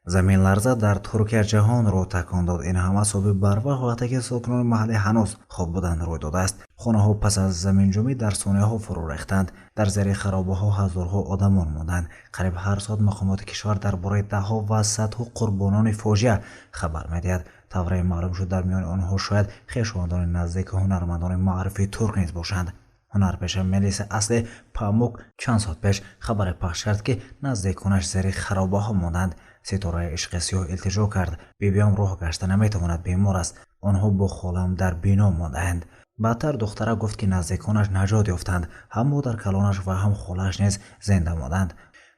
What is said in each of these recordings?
Заминларза дар Туркия ҷаҳонро такон дод. Ин ҳама субҳи барвақт, вақте ки сокинони маҳаллӣ ҳанӯз хоб буданд, рӯй додааст. Хонаҳо пас аз заминҷунбӣ дар сонияҳо фурӯ рехтанд. Дар зери харобаҳо ҳазорҳо одамон монданд. Қариб ҳар соат мақомоти кишвар дар бораи даҳҳо ва садҳо қурбонони фоҷиа хабар медиҳад. Тавре маълум шуд, дар миёни онҳо шояд хешовандони наздики ҳунармандони маъруфи турк низ бошанд. Ҳунарпеша Мелиса Асли Памук чанд соат пеш хабаре пахш кард, ки наздиконаш зери харобаҳо монданд. Ситораи ишқи сиёҳ илтиҷо кард: «Бибиам роҳ гашта наметавонад, бемор аст. Онҳо бо холам дар бино мондаанд». Баъдтар духтара гуфт, ки наздиконаш наҷот ёфтанд. Ҳам модаркалонаш ва ҳам холааш низ зинда монданд.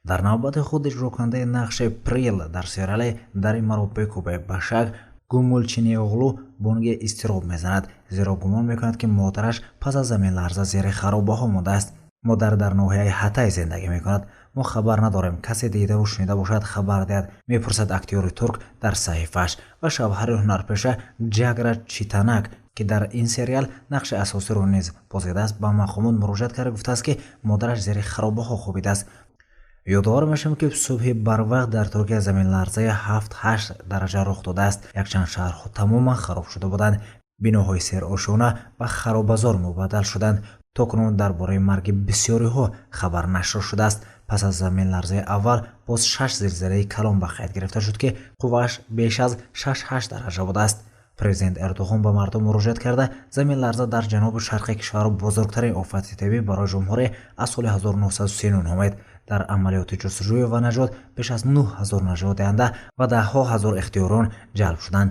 Дар навбати худ иҷрокунандаи нақши Прил дар сериали «Дари маро бикӯбе» Башак Гумулчиниоғлу бонги изтироб мезанад, зеро гумон мекунад, ки модараш пас аз заминларза зери харобаҳо мондааст. «Модар дар ноҳияи Ҳатай зиндагӣ мекунад. Мо хабар надорем. Касе дидаву шунида бошад, хабар диҳад», мепурсад актёри турк дар саҳифааш. Ва шавҳари ҳунарпеша Ҷагра Читанак, ки дар ин сериал нақши асосиро низ бозидааст, ба мақомот муроҷиат карда гуфтааст, ки модараш зери харобаҳо хобидааст. Ёдовар мешавем, ки субҳи барвақт дар Туркия заминларзаи 7-8 дараҷа рух додааст. Якчанд шаҳрҳо тамоман хароб шуда буданд, биноҳои серошёна ба харобазор мубаддал шуданд. То кунун дар бораи марги бисёриҳо хабар нашр шудааст. Пас аз заминларзаи аввал боз шаш зилзилаи калон ба қайд гирифта шуд, ки қуввааш беш аз 6-8 дараҷа будааст. Президент Эрдоғон ба мардум муроҷиат карда, заминларза дар ҷанубу шарқи кишварро бузургтарин офати табиӣ барои ҷумҳурӣ аз соли 1939 номид. Дар амалиёти ҷустуҷӯю ва наҷот беш аз 9 ҳазор наҷотдиҳанда ва даҳҳо ҳазор ихтиёрон ҷалб шуданд.